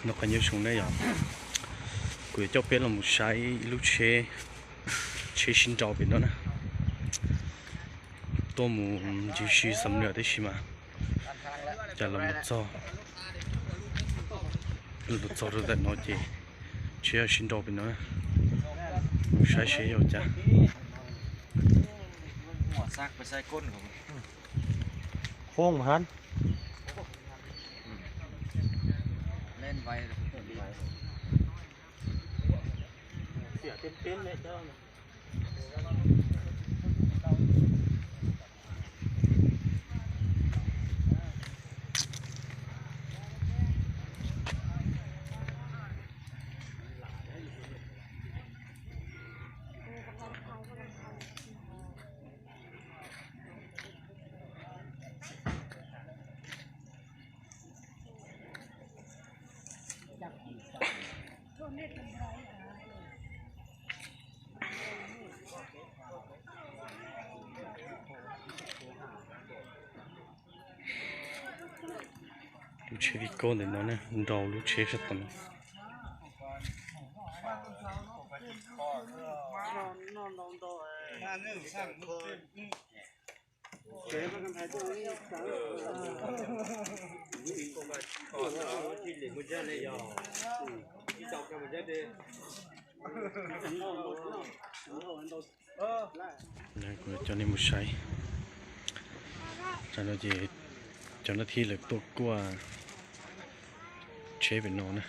Nyob zoo ne yom, kuv yuav coj peb los mus saib ib lub tsheb, tsheb sib nraus pem no na. Tuaj mus ncig si xam lawm tib si mas cas los txog, los txog rau ntawm no ces tsheb sib nraus pem no na. Mus saib seb yog cas. Lub tsheb vij koj ntawm no ne, nraus lub tsheb sab tom no. Kuv coj nej mus saib, tam no ces cov nab thib lawv tuaj kuaj tsheb pem no na.